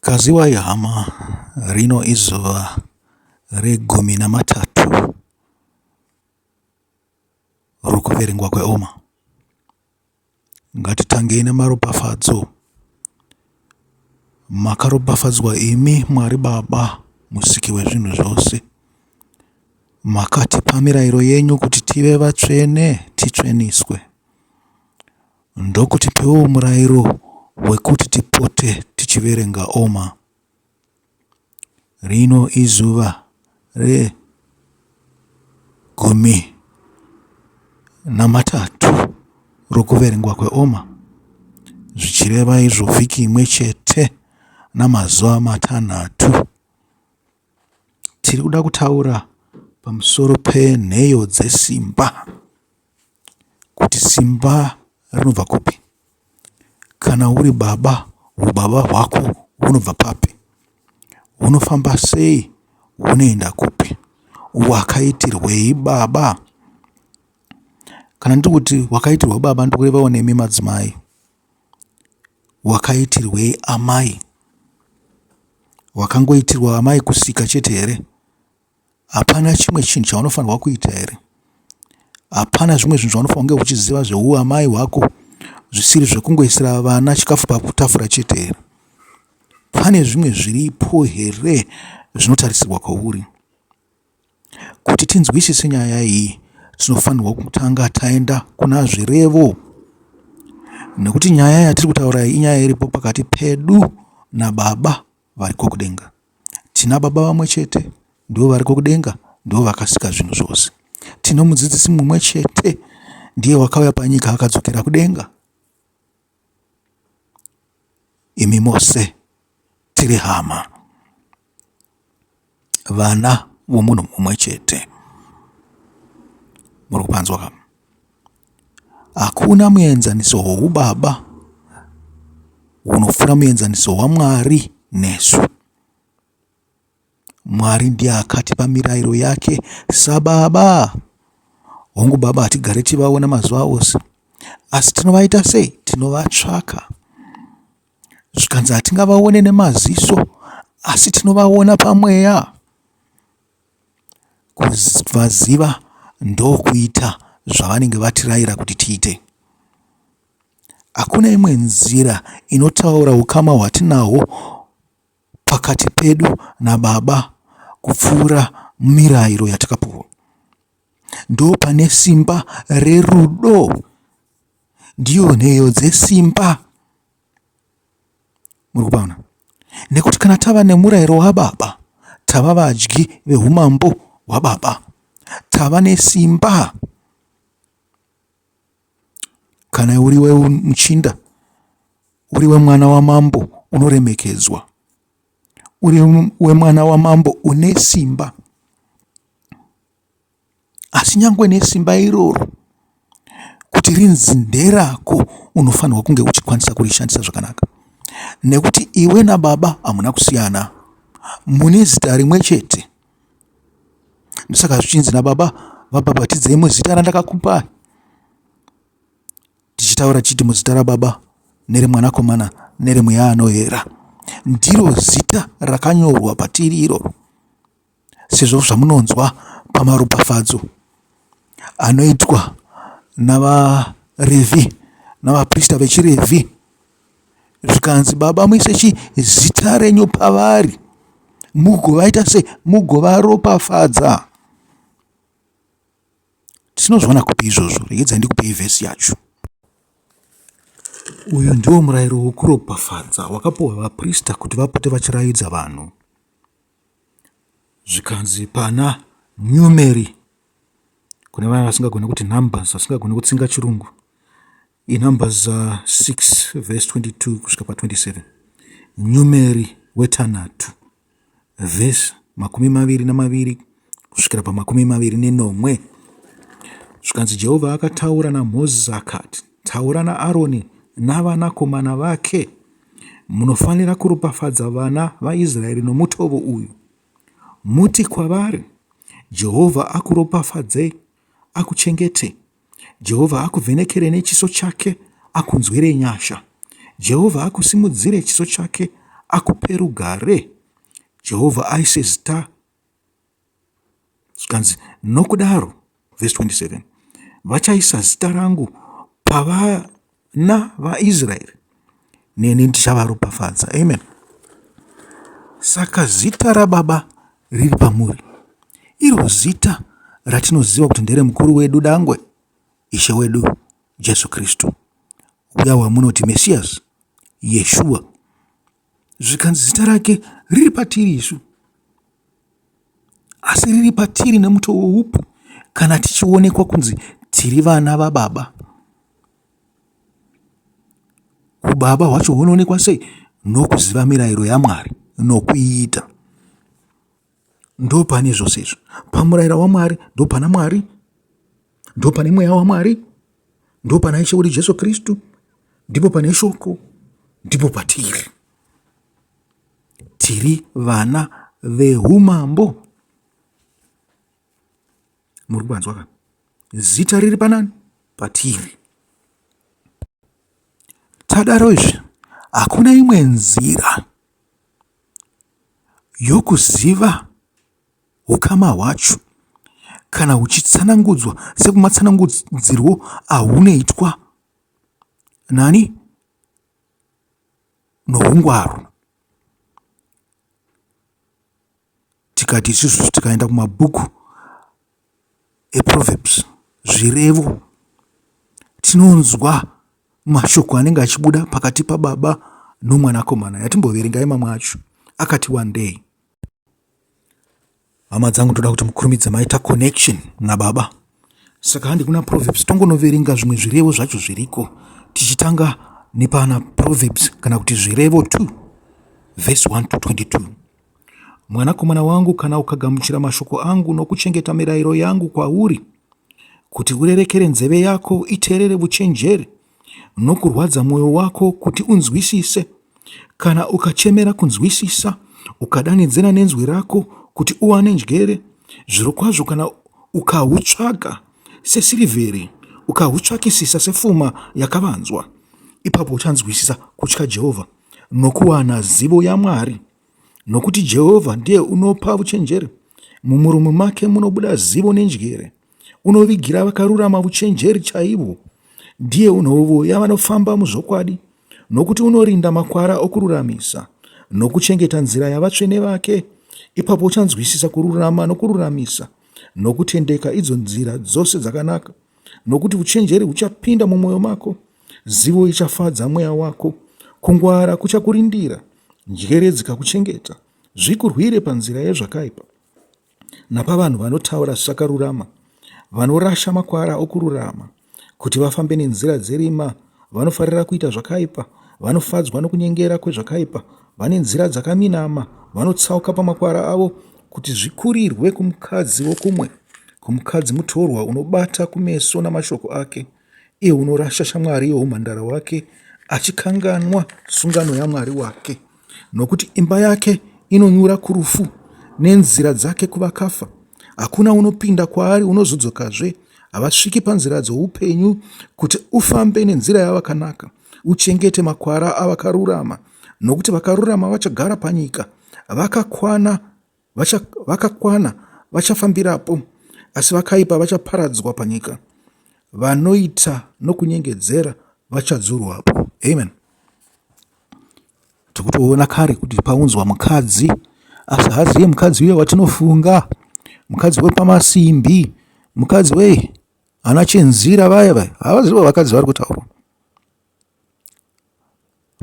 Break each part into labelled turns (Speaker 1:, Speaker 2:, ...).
Speaker 1: Kaziwai hama, rino izuva regumi namatatu rokuverengwa kweOma. Ngatitangei nemaropafadzo. Makaropafadzwa imi Mwari Baba, Musiki wezvinhu zvose. Makatipa mirayiro yenyu kuti tive vatsvene, titsveniswe. Ndokutipewo murayiro wekuti tipote tichiverenga Oma. Rino izuva regumi namatatu rokuverengwa kweOma, zvichireva izvo vhiki imwe chete namazuva matanhatu. Tiri kuda kutaura pamusoro penheyo dzesimba. Kuti simba rinobva kupi? Kana uri baba, hubaba hwako hunobva papi? Hunofamba sei? Hunoenda kupi? Wakaitirwei baba? Kana ndiri kuti wakaitirwa baba ndikurevawo nemi madzimai. Wakaitirwei amai? Wakangoitirwa amai kusika chete here? Hapana chimwe chinhu chaunofanirwa kuita here? Hapana zvimwe zvinhu zvaunofanirwa kunge uchiziva zveuamai hwako zvisiri zvekungoisira vana chikafu patafura chete here? Pane zvimwe zviripo here zvinotarisirwa kwauri? Kuti tinzwisise nyaya iyi tinofanirwa kutanga taenda kuna Zvirevo nekuti nyaya yatiri kutaura iyi inyaya iripo pakati pedu nababa variko kudenga. Tina Baba vamwe chete, ndivo variko kudenga, ndivo vakasika zvinhu zvose. Tino mudzidzisi mumwe chete, ndiye wakauya panyika akadzokera kudenga. Imi mose tiri hama, vana vomunhu mumwe chete. Muri kupanzwa ka? Hakuna muenzaniso woubaba hunopfuura muenzaniso waMwari nesu. Mwari ndiye akatipa mirayiro yake sababa. Hongu baba hatigare tivaona mazuva ose, asi tinovaita sei? Tinovatsvaka. Zvikanzi hatingavaone nemaziso, asi tinovaona pamweya. Kuvaziva ndokuita zvavanenge vatirayira kuti tiite. Hakuna imwe nzira inotaura ukama hwatinahwo pakati pedu naBaba kupfuura mirayiro yatakapuwa. Ndopane simba rerudo, ndiyo nheyo dzesimba. Muri kupaona? Nekuti kana tava nemurayiro waBaba, tava vadyi veumambo hwaBaba, tava nesimba. Kana uriwe muchinda, uriwe mwana wamambo unoremekedzwa, uri wemwana wamambo une simba. Asi nyangwe nesimba iroro kuti rinzi nderako unofanirwa kunge uchikwanisa kurishandisa zvakanaka nekuti iwe nababa hamuna kusiyana mune zita rimwe chete ndosaka zvichinzi nababa vabhabhatidzei muzita randakakupai tichitaura tichiti muzita rababa neremwanakomana neremweya anoera ndiro zita rakanyorwa patiri iroro sezvo zvamunonzwa pamaropafadzo anoitwa navaRevhi navaprista vechiRevhi zvikanzi baba muise chi zita renyu pavari mugovaita sei mugovaropafadza tinozviwana kupi izvozvo regedzai ndikupei vhesi yacho uyu ndiwo murayiro wokuropafadza wakapiwa vaprista kuti vapote vachiraidza vanhu Zvikanzi pana Numeri kune vaya vasingagone kuti numbers vasingagone kutsinga chirungu inumbers 6 verse 22 kusvika pa 27 Numeri wetanhatu verse 22 kusvikira pa 27 zvikanzi Jehovha akataura naMozisi akati taura naAroni navanakomana vake Munofanira kuropafadza vana vaIsraeri nomutovo uyu. Muti kwavari, Jehovha akuropafadzei, akuchengete. Jehovha akuvhenekere nechiso chake, akunzwire nyasha. Jehovha akusimudzire chiso chake, akupe rugare, Jehovha aise zita Zvikanzi nokudaro, vhesi 27, vachaisa zita rangu pavana vaIsraeri, neni ndichavaropafadza. Amen. Saka zita rababa riri pamuri, iro zita ratinoziva kuti ndere mukuru wedu dangwe, Ishe wedu Jesu Kristu, uya wamunoti Mesiasi, Yeshua. Zvikanzi zita rake riri patiri isu, asi riri patiri nemutoo upi kana tichionekwa kunzi tiri vana vababa? Ubaba hwacho hunoonekwa sei? Nokuziva mirayiro yaMwari nokuiita. Ndopane zvose izvo. Pamurayiro waMwari ndopana Mwari, ndopane mweya waMwari, ndopana Ishe wedu Jesu Kristu, ndipo pane shoko, ndipo patiri. Tiri vana veumambo. Muri kupanzwa ka? Zita riri panani? Patiri. Tadaro izvi, hakuna imwe nzira yokuziva ukama hwacho kana huchitsanangudzwa sekumatsanangudzirwo ahunoitwa nani noungwaru. Tikati isusu tikaenda kumabhuku eProverbs, zvirevo, tinonzwa mashoko anenge achibuda pakati pababa nomwanakomana. Yatimboverengai mamwe acho akati wandei. Hama dzangu, ndoda kuti mukurumidze maita connection nababa. Saka handi kuna Proverbs tongonoverenga zvimwe zvirevo zvacho zviriko, tichitanga nepana Proverbs kana kuti zvirevo 2 verse 1 to 22. Mwanakomana wangu, kana ukagamuchira mashoko angu nokuchengeta mirayiro yangu kwauri, kuti urerekere nzeve yako iteerere uchenjeri, nokurwadza mwoyo wako kuti unzwisise, kana ukachemera kunzwisisa, ukadanidzira nenzwi rako kuti uwane njere, zvirokwazvo kana ukahutsvaga sesirivheri, ukahutsvakisisa sefuma yakavanzwa, ipapo uchanzwisisa kutya Jehovha nokuwana zivo yaMwari. Nokuti Jehovha ndiye unopa uchenjeri, mumuromo make munobuda zivo nenjere. Unovigira vakarurama uchenjeri chaihwo, ndiye unovoya vanofamba muzvokwadi. Nokuti unorinda makwara okururamisa, nokuchengeta nzira yavatsvene vake. Ipapo uchanzwisisa kururama nokururamisa, nokutendeka, idzo nzira dzose dzakanaka. Nokuti uchenjeri huchapinda mumwoyo mako, zivo ichafadza mweya wako. Kungwara kuchakurindira, njere dzikakuchengeta. Zvikurwire panzira yezvakaipa, napavanhu vanotaura zvisakarurama, vanorasha makwara okururama, kuti vafambe nenzira dzerima, vanofarira kuita zvakaipa, vanofadzwa nokunyengera kwezvakaipa, vane nzira dzakaminama, vanotsauka pamakwara avo, kuti zvikurirwe kumukadzi wokumwe, kumukadzi mutorwa unobata kumeso namashoko ake, iye unorasha shamwari youmhandara hwake, achikanganwa sungano yaMwari wake. Nokuti imba yake inonyura kurufu, nenzira dzake kuvakafa. Hakuna unopinda kwaari unozodzokazve, havasviki panzira dzoupenyu, kuti ufambe nenzira yavakanaka, uchengete makwara avakarurama. Nokuti vakarurama vachagara panyika, vakakwana vacha, vakakwana vachafambirapo, asi vakaipa vachaparadzwa panyika. Vanoita nokunyengedzera vachadzurwapo. Amen. Tikutoona kare kuti paunzwa mukadzi, asi haziye mukadzi uye watinofunga, mukadzi wepamasimbi, mukadzi wei ana chenzira vaya vaya, havazivo vakadzi vari kutaurwa.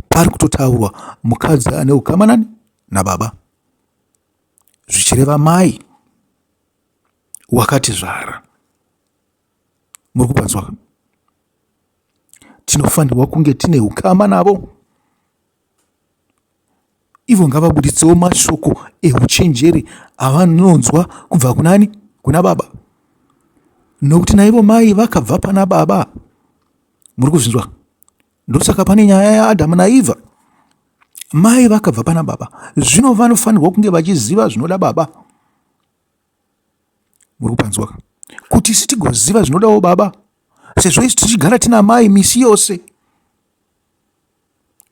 Speaker 1: Pari kutotaurwa mukadzi ane ukama nani nababa, zvichireva mai wakatizvara. Muri kupanzwa? Tinofanirwa kunge tine ukama navo. Ivo ngavabuditsewo mashoko euchenjeri avanonzwa kubva kunani? Kuna baba. Nokuti naivo mai vakabva pana baba. Muri kuzvinzwa? Ndosaka pane nyaya yaAdhamu naEvha. Mai vakabva pana baba. Zvino vanofanirwa kunge vachiziva zvinoda baba. Muri kupanzwa ka? Kuti isu tigoziva zvinodawo baba, sezvo isu tichigara tina mai misi yose,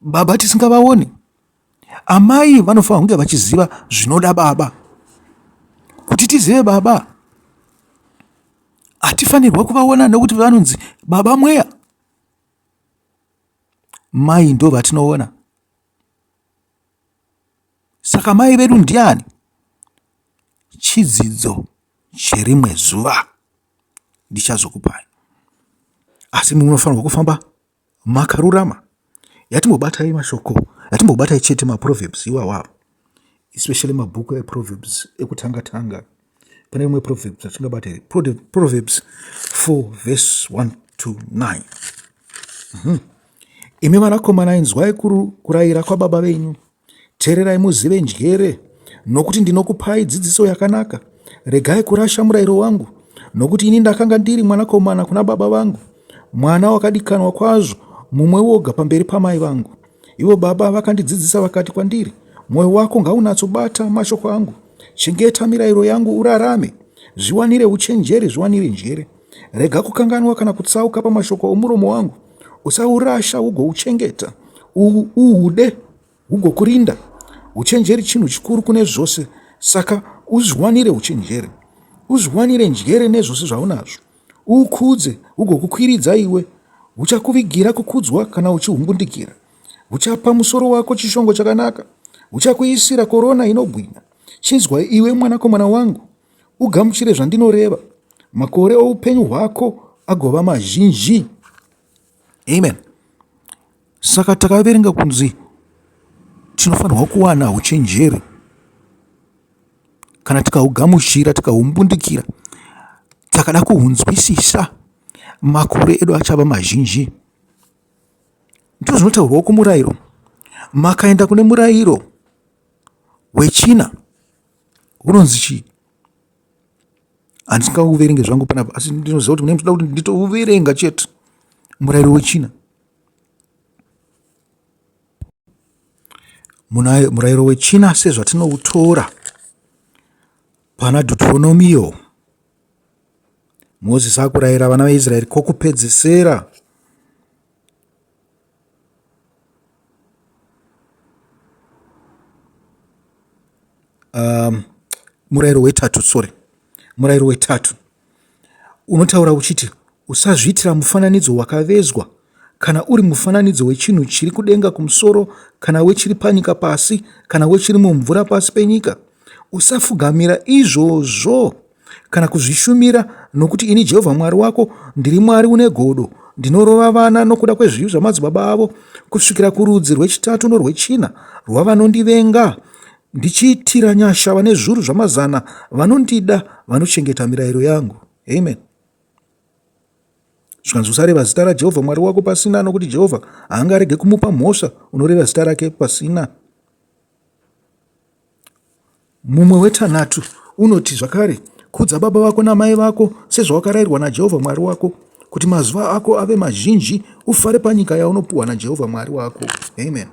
Speaker 1: baba tisingavaoni. Amai vanofanira kunge vachiziva zvinoda baba. Kuti tizive baba hatifanirwa kuvaona nekuti vanonzi baba mweya. Mai ndo vatinoona. Saka mai vedu ndiani? Chidzidzo cherimwe zuva ndichazokupai, asi munofanirwa kufamba makarurama. Yatimbobatai mashoko, yatimbobatai chete maproverbs iwawa, especially mabhuku eproverbs ekutanga tanga. Pane imwe proverbs yatingabata here? Proverbs 4 verse 1 to 9. Imi vanakomana, inzwai kurayira kwababa venyu, teererai muzive njere, nokuti ndinokupai dzidziso yakanaka. Regai kurasha murayiro wangu, nokuti ini ndakanga ndiri mwanakomana kuna baba vangu, mwana wakadikanwa kwazvo, mumwe woga pamberi pamai vangu. Ivo baba vakandidzidzisa vakati kwandiri, mwoyo wako ngaunatsobata mashoko angu, chengeta mirayiro yangu urarame. Zviwanire uchenjeri, zviwanire njere. Rega kukanganwa kana kutsauka pamashoko omuromo wangu. Usaurasha ugouchengeta, uude hugokurinda. Uchenjeri chinhu chikuru kune zvose, saka uzviwanire uchenjeri. Uzviwanire njere nezvose zvaunazvo. Uukudze hugokukwiridza iwe. Huchakuvigira kukudzwa kana uchihumbundikira. Huchapa musoro wako chishongo chakanaka. Huchakuisira korona inobwinya. Chinzwa iwe mwanakomana wangu, ugamuchire zvandinoreva, makore oupenyu hwako agova mazhinji. Amen. Saka takaverenga kunzi tinofanirwa kuwana uchenjeri kana tikahugamuchira, tikahumbundikira, takada kuhunzwisisa, makore edu achava mazhinji. Ndizvo zvinotaurwawo kumurayiro. Makaenda kune murayiro wechina unonzi chii? Handingauverenge zvangu panapa, asi ndinoziva kuti mune muchida kuti nditouverenga chete. Murayiro wechina. Murayiro wechina sezvatinoutora pana Deuteronomio, Mozisi akurayira vana veIsraeri kokupedzisira. Murayiro wetatu, sorry, murayiro wetatu unotaura uchiti usazviitira mufananidzo wakavezwa, kana uri mufananidzo wechinhu chiri kudenga kumusoro, kana wechiri panyika pasi, kana wechiri mumvura pasi penyika. Usafugamira izvozvo kana kuzvishumira, nokuti ini Jehovha Mwari wako ndiri Mwari une godo, ndinorova vana nokuda kwezvivi zvamadzibaba avo kusvikira kurudzi rwechitatu norwechina rwavanondivenga, ndichiitira nyasha vane zvuru zvamazana vanondida, vanochengeta mirayiro yangu. Amen. Zvikanzi usareva zita raJehovha Mwari wako pasina, nokuti Jehovha haangarege kumupa mhosva unoreva zita rake pasina. Mumwe wetanhatu unoti zvakare, Kudza baba vako namai vako sezvawakarayirwa naJehovha Mwari wako, kuti mazuva ako ave mazhinji ufare panyika yaunopiwa naJehovha Mwari wako. Amen.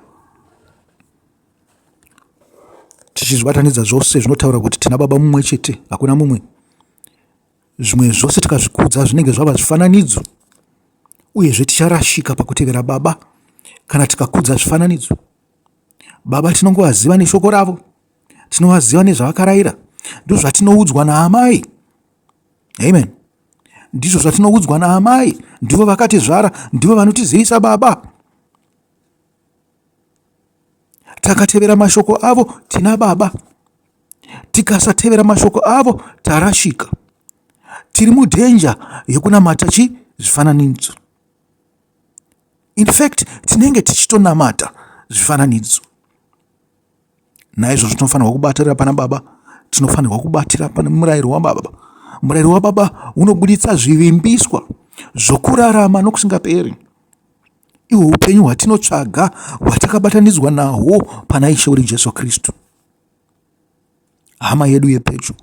Speaker 1: Tichizvibatanidza zvose zvinotaura kuti tina baba mumwe chete, hakuna mumwe. Zvimwe zvose tikazvikudza zvinenge zvava zvifananidzo, uyezve ticharashika pakutevera baba kana tikakudza zvifananidzo. Baba tinongovaziva neshoko ravo, tinovaziva nezvavakarayira, ndizvo zvatinoudzwa naamai. Amen. Ndizvo zvatinoudzwa naamai, ndivo vakatizvara, ndivo vanotizivisa baba. Takatevera mashoko avo tina baba, tikasatevera mashoko avo tarashika. Tiri mudhenja yekunamata chi zvifananidzo. In fact tinenge tichitonamata zvifananidzo. Naizvozvo tinofanirwa kubatirira pana baba, tinofanirwa kubatira pane murayiro wababa. Murayiro wababa unobuditsa zvivimbiswa zvokurarama nokusingaperi. Ihwo upenyu hwatinotsvaga hwatakabatanidzwa nahwo pana Ishe wedu Jesu Kristu, hama yedu yepedyo.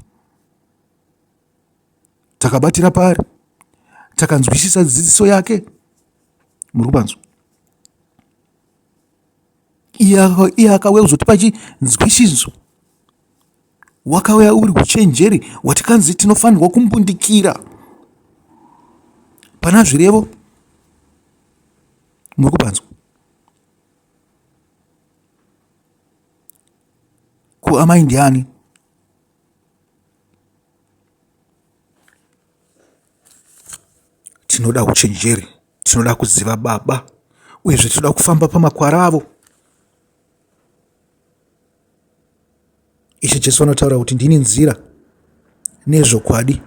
Speaker 1: Takabatira paari, takanzwisisa dzidziso yake. Muri kupanzwa? Iye akauya kuzotipa chinzwisiso, wakauya uri uchenjeri hwatikanzi tinofanirwa kumbundikira pana zvirevo. Muri kupanzwa? Ko amai ndiani? Tinoda uchenjeri, tinoda kuziva baba, uyezve tinoda kufamba pamakwara avo. Ishe Jesu vanotaura kuti ndini nzira nezvokwadi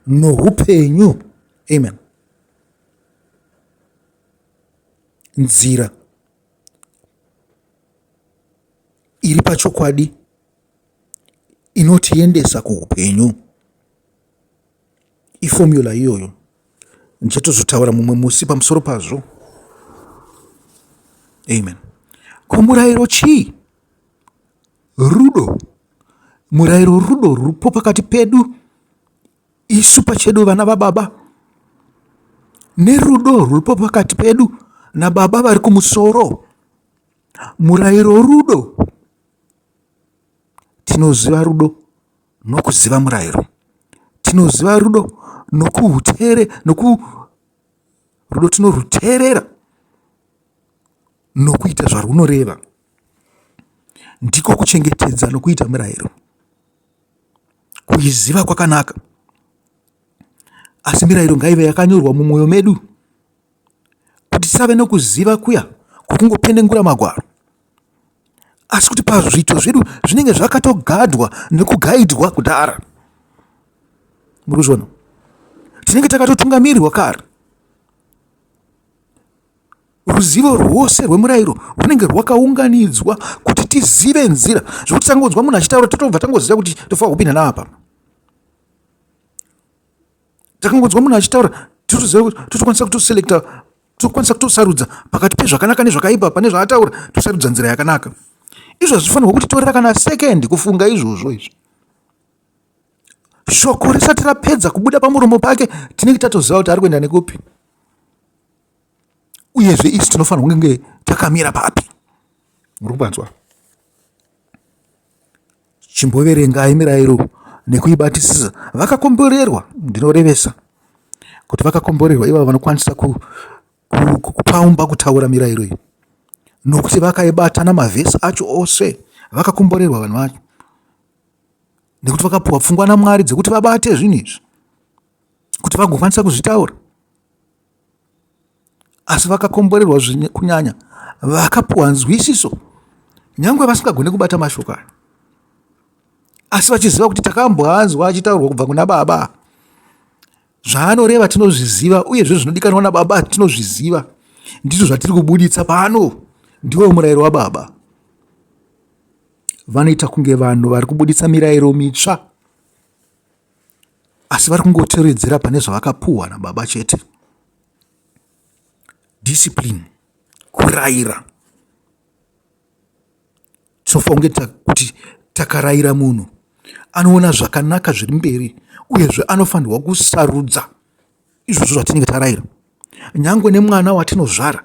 Speaker 1: noupenyu. Amen. Nzira iri pachokwadi inotiendesa kuupenyu. Ifomula iyoyo. Ndichatozotaura mumwe musi pamusoro pazvo. Amen. Ko murayiro chii? Rudo. Murayiro rudo rupo pakati pedu isu pachedu vana vababa nerudo ruripo pakati pedu nababa vari kumusoro. Murayiro rudo. Tinoziva rudo nokuziva murayiro. Tinoziva rudo nokuutere noku rudo tinoruteerera nokuita zvarwunoreva. Ndiko kuchengetedza nokuita mirayiro. Kuiziva kwakanaka, asi mirayiro ngaive yakanyorwa mumwoyo medu kuti tisave nokuziva kuya kwokungopenengura magwaro, asi kuti pazviito zvedu zvinenge zvakatogadwa nekugaidwa kudhara. Muri kuzviona? Tinenge takatotungamirirwa kare. Ruzivo rwose rwemurayiro rwunenge rwakaunganidzwa kuti tizive nzira, zvekuti tangonzwa munhu achitaura totobva tangoziva kuti tofanira kupinda naapa. Takangonzwa munhu achitaura totoziva kuti totokwanisa kutoselecta, tokwanisa kutosarudza pakati pezvakanaka nezvakaipa, pane zvaataura tosarudza nzira yakanaka. Izvo hazvifanirwa kutitorera kana second kufunga izvozvo izvi. Shoko risati rapedza kubuda pamuromo pake tinenge tatoziva kuti ari kuenda nekupi. Uyezve isu tinofanirwa kunge takamira papi. Muri kupanzwa? Chimboverengai mirayiro nekuibatisisa. Vakakomborerwa, ndinorevesa kuti vakakomborerwa ivavo vanokwanisa kupaumba kutaura mirayiro iyi, nokuti vakaibata namavhesi acho ose. Vakakomborerwa vanhu vacho nekuti vakapuwa pfungwa naMwari dzekuti vabate zvinhu izvi kuti vagokwanisa kuzvitaura. Asi vakakomborerwa kunyanya vakapuwa nzwisiso, nyangwe vasingagone kubata mashoko aya, asi vachiziva kuti takamboanzwa achitaurwa kubva kuna Baba. Zvaanoreva tinozviziva, uyezve zvinodikanwa naBaba tinozviziva. Ndizvo zvatiri kubuditsa pano, ndiwo murayiro waBaba. Vanoita kunge vanhu vari kubuditsa mirayiro mitsva, asi vari kungoteredzera pane zvavakapuhwa nababa chete. Discipline, kurayira. Tinofanira kunge kuti takarayira munhu anoona zvakanaka zviri mberi, uyezve anofanirwa kusarudza izvozvo zvatinenge tarayira. Nyangwe nemwana watinozvara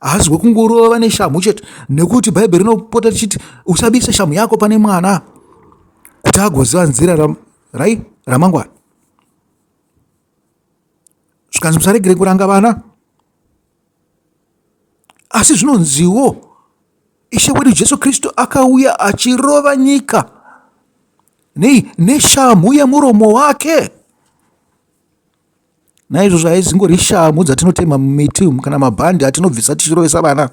Speaker 1: haazi wekungorova neshamhu chete, nekuti Bhaibheri rinopota richiti usabise shamhu yako pane mwana kuti agoziva nzira rai ramangwana. Zvikanzi musaregere kuranga vana, asi zvinonziwo Ishe wedu Jesu Kristu akauya achirova nyika nei neshamhu yemuromo wake. Naizvozvo haizingori shamhu dzatinotema mumiti umu kana mabhandi atinobvisa tichirovesa vana.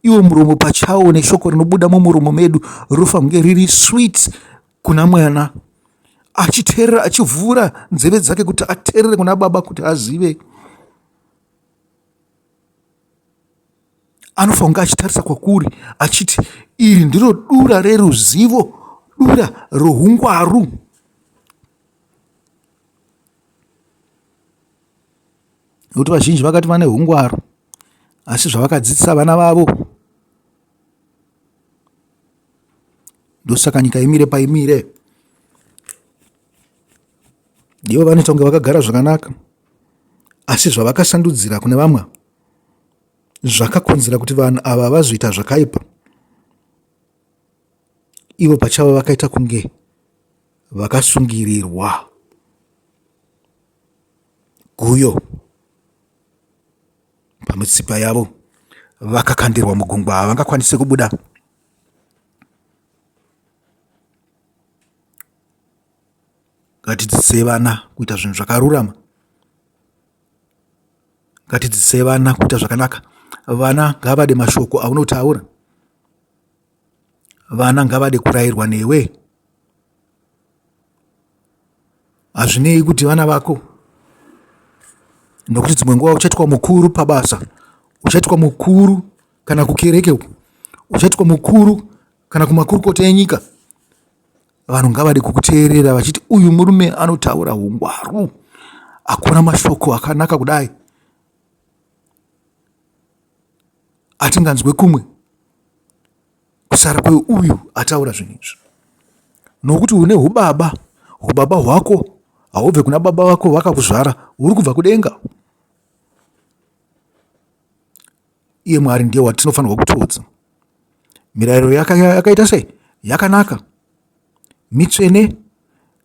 Speaker 1: Iwo muromo pachawo neshoko rinobuda mumuromo medu rinofanira kunge riri sweet kuna mwana, achiteerera, achivhura nzeve dzake kuti ateerere kuna baba kuti azive. Anofanira kunge achitarisa kwakuri achiti iri ndiro dura reruzivo, dura roungwaru. Nekuti vazhinji vakati vane ungwaru, asi zvavakadzidzisa vana vavo, ndosaka nyika imire paimire. Ivo vanoita kunge vakagara zvakanaka, asi zvavakasandudzira kune vamwe zvakakonzera kuti vanhu ava vazoita zvakaipa. Ivo pachavo vakaita kunge vakasungirirwa guyo pamitsipa yavo. Vakakandirwa mugungwa havangakwanisi kubuda. Ngatidzidzisei vana kuita zvinhu zvakarurama. Ngatidzidzisei vana kuita zvakanaka. Vana ngavade mashoko aunotaura. Vana ngavade kurayirwa newe. Hazvinei kuti vana vako nokuti dzimwe nguva uchaitwa mukuru pabasa, uchaitwa mukuru kana kukereke uku, uchaitwa mukuru kana kumakurukota enyika. Vanhu ngavade kukuteerera vachiti uyu murume anotaura ungwaru, hakuna mashoko akanaka kudai atinganzwe kumwe kusara kweuyu ataura zvinhu izvi. Nokuti une hubaba, hubaba hwako haubve kuna baba vako vakakuzvara, huri kubva kudenga. Iye Mwari ndiye watinofanirwa kutoodza. Mirayiro yakaita sei? Yakanaka, mitsvene,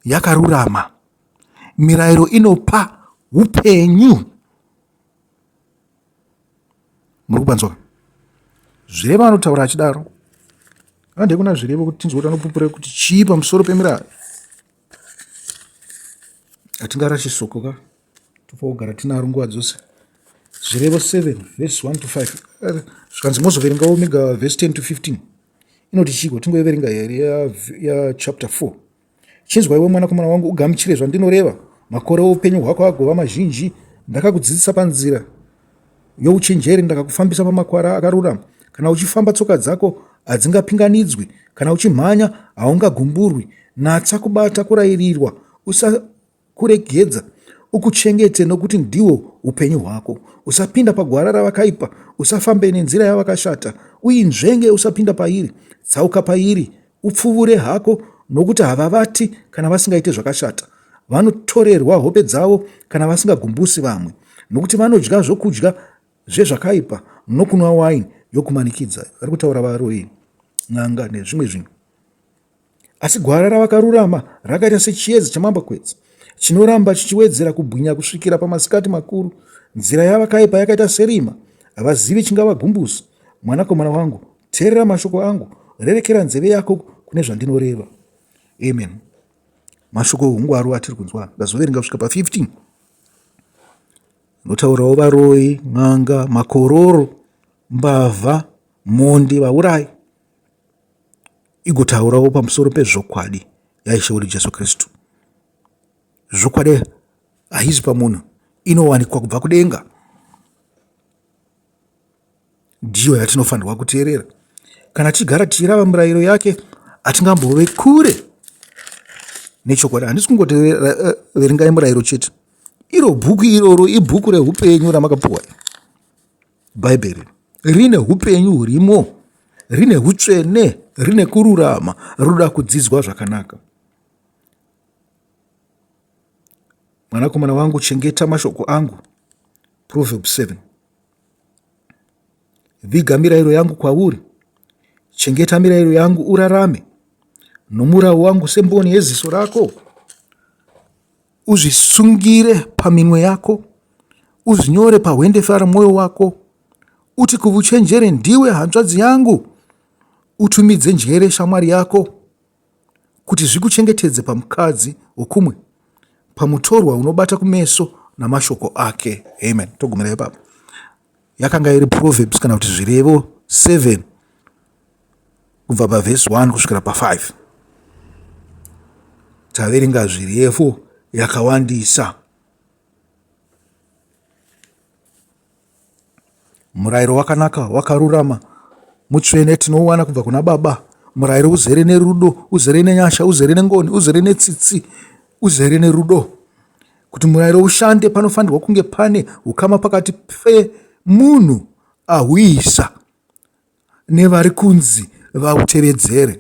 Speaker 1: yakarurama. Mirayiro inopa upenyu. Muri kupanzwa? Zvirevo anotaura achidaro. Handei kuna Zvirevo kuti tinzwe kuti anopupura kuti chii pamusoro pemirayiro. Hatingarashi soko ka. Tofanira kugara tinaro nguva dzose. Zvirevo 7 verse 1 to 5. Zvikanzi mozoverengawo mega verse 10 to 15. Inoti chiiko? Tingoiverenga here ya, ya chapter 4. Chinzwa iwe mwanakomana wangu ugamuchire zvandinoreva. Makore oupenyu hwako agova mazhinji. Ndakakudzidzisa panzira youchenjeri, ndakakufambisa pamakwara akarurama. Kana uchifamba tsoka dzako hadzingapinganidzwi, kana uchimhanya haungagumburwi. Natsa kubata kurairirwa, usa Kuregedza ukuchengete nokuti ndihwo upenyu hwako. Usapinda pagwara ravakaipa, usafambe nenzira yavakashata. Uinzvenge usapinda pairi, tsauka pairi, upfuvure hako, nokuti havavati kana vasingaite zvakashata. Vanotorerwa hope dzavo kana vasingagumbusi vamwe, nokuti vanodya zvokudya zvezvakaipa nokunwa waini yokumanikidza. Vari kutaura varoyi, n'anga nezvimwe zvinhu. Asi gwara ravakarurama rakaita sechiedza chamambakwedza, chinoramba chichiwedzera kubwinya kusvikira pamasikati makuru. Nzira yavakaipa yakaita serima, havazivi chingavagumbusa. Mwanakomana wangu, teerera mashoko angu, rerekera nzeve yako kune zvandinoreva. Amen. Mashoko oungwaru atiri kunzwa ndazoverenga kusvika pa15. Notaurawo varoyi, n'anga, makororo, mbavha, mhondi, vaurayi. Igotaurawo pamusoro pezvokwadi yaIshe wedu Jesu Kristu. Zvokwadi haizi pamunhu, inowanikwa kubva kudenga. Ndiyo yatinofanirwa kuteerera. Kana tichigara tichirava mirayiro yake, hatingambove kure nechokwadi. Handisi kungoti eh, verengai murayiro chete. Iro bhuku iroro ibhuku reupenyu ramakapuwa. Bhaibheri rine hupenyu hurimo, rine hutsvene, rine kururama, rinoda kudzidzwa zvakanaka. Mwanakomana wangu, chengeta mashoko angu. Proverbs 7. Viga mirayiro yangu kwauri, chengeta mirayiro yangu urarame, nomurau wangu semboni yeziso rako. Uzvisungire paminwe yako, uzvinyore pahwendefa remwoyo wako. Uti kuvuchenjere, Ndiwe hanzvadzi yangu, utumidze njere shamwari yako, kuti zvikuchengetedze pamukadzi wokumwe, pamutorwa unobata kumeso namashoko ake. Amen. Togumira ipapo. Yakanga iri Proverbs kana kuti Zvirevo 7 kubva pavhesi 1 kusvikira pa5. Taverenga zvirevo yakawandisa. Murayiro wakanaka wakarurama mutsvene tinouwana kubva kuna Baba. Murayiro uzere nerudo, uzere nenyasha, uzere nengoni, uzere netsitsi, uzere nerudo. Kuti murayiro ushande panofanirwa kunge pane ukama pakati pemunhu ahuisa nevari kunzi vautevedzere.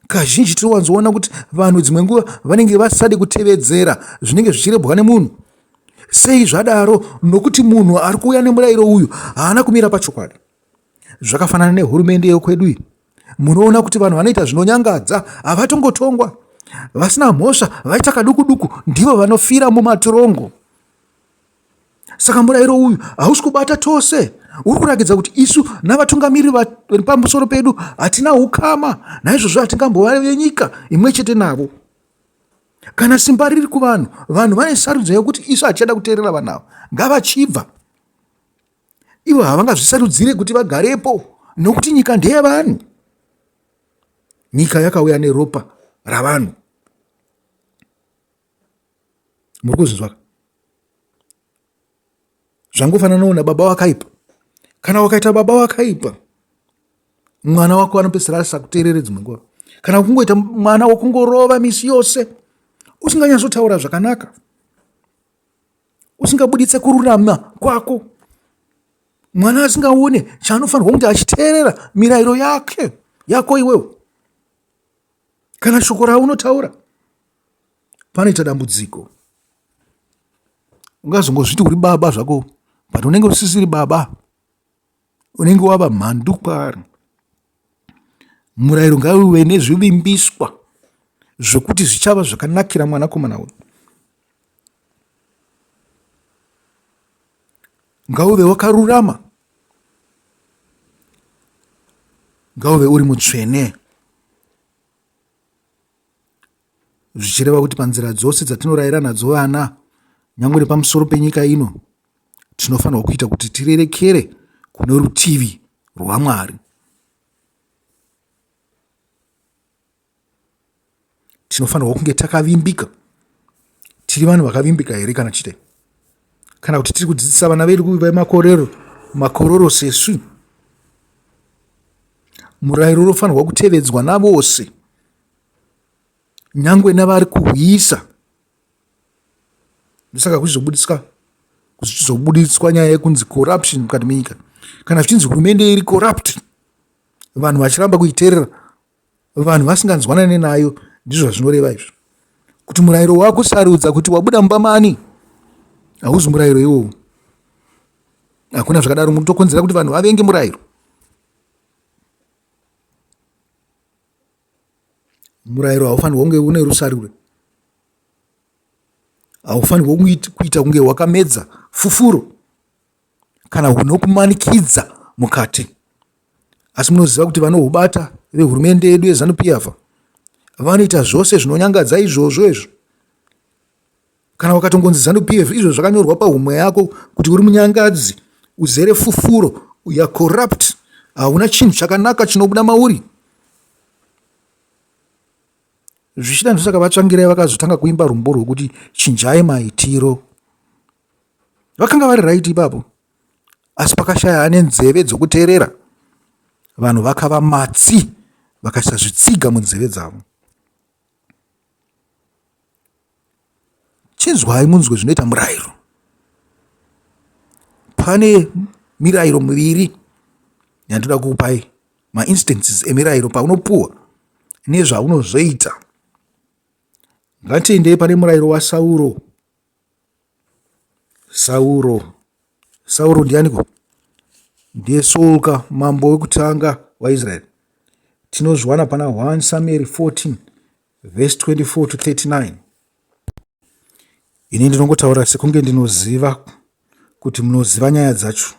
Speaker 1: Kazhinji tinowanzoona kuti vanhu dzimwe nguva vanenge vasade kutevedzera zvinenge zvichirebwa nemunhu. Sei zvadaro? Nokuti munhu ari kuuya nemurayiro uyu haana kumira pachokwadi. Zvakafanana nehurumende yokwedu iyi. Munoona kuti vanhu vanoita zvinonyangadza havatongotongwa. Vasina mhosva vaita kaduku duku ndivo vanofira mumatirongo. Saka murayiro uyu hausi kubata tose. Uri kurakidza kuti isu navatungamiriri vari pamusoro pedu hatina ukama, naizvozvo hatingambova venyika imwe chete navo. Kana simba riri kuvanhu, vanhu vane sarudzo yekuti isu hatichada kuteerera vanhu ava, ngavachibva. Ivo havangazvisarudzire kuti vagarepo nokuti nyika ndeyevanhu. Nyika yakauya neropa ravanhu. Muri kuzvinzwa? Zvangofananawo nababa wakaipa. Kana wakaita baba wakaipa, mwana wako anopedzisira asisakuteerere dzimwe nguva. Kana kungoita mwana wokungorova misi yose, usinganyatsotaura zvakanaka, usingabuditse kururama kwako, mwana asingaone chaanofanirwa kunge achiteerera mirayiro yake yako iwewe, kana shoko raunotaura, panoita dambudziko. Ungazongozviti uri baba zvako, but unenge usisiri baba, unenge wava mhandu kwaari. Murayiro ngauve nezvivimbiswa zvokuti zvichava zvakanakira mwanakomana uyu. Ngauve wakarurama, ngauve uri mutsvene, zvichireva kuti panzira dzose dzatinorayira nadzo vana, nyange nepamusoro penyika ino, tinofanirwa kuita kuti tirerekere kune rutivi rwaMwari. Tinofanirwa kunge takavimbika. Tiri vanhu vakavimbika here kana chite? Kana kuti tiri kudzidzisa vana vedu kuva makororo, makororo sesu? Murayiro unofanirwa kutevedzwa navose, nyangwe navari kuhwisa. Ndosaka kuchizobudiswa kuchizobudiswa nyaya yekunzi corruption mukati menyika. Kana zvichinzi hurumende iri corrupt, vanhu vachiramba kuiteerera, vanhu vasinganzwanane nayo, ndizvo zvazvinoreva izvo. Kuti murayiro wakusarudza kuti wabuda mumba mani, hauzi murayiro iwowo. Hakuna zvakadaro, munotokonzera kuti vanhu vavenge murayiro. Murayiro haufanirwa kunge une rusarure, haufanirwa kuita kunge wakamedza fufuro kana hunokumanikidza mukati. Asi munoziva kuti vanohubata vehurumende yedu yeZanu PF vanoita zvose zvinonyangadza izvozvo izvo. Kana wakatongonzi Zanu PF, izvo zvakanyorwa pahumwe yako kuti uri munyangadzi, uzere fufuro, you are corrupt, hauna chinhu chakanaka chinobuda mauri. Zvichida ndosaka vaTsvangirai vakazotanga kuimba rumbo rwekuti chinjai maitiro. Vakanga vari right ipapo, asi pakashaya ane nzeve dzokuteerera. Vanhu vakava matsi, vakaisa zvitsiga munzeve dzavo. Chinzwai munzwe zvinoita murayiro. Pane mirayiro miviri yandinoda kukupai, mainstances emirayiro paunopuwa nezvaunozoita. Ngatiendei pane murayiro waSauro. Sauro, Sauro ndianiko? Ndiye Saulka, mambo wekutanga waIsraeri. Tinozviwana pana 1 Samueri 14 verse 24 to 39. Ini ndinongotaura sekunge ndinoziva kuti munoziva nyaya dzacho,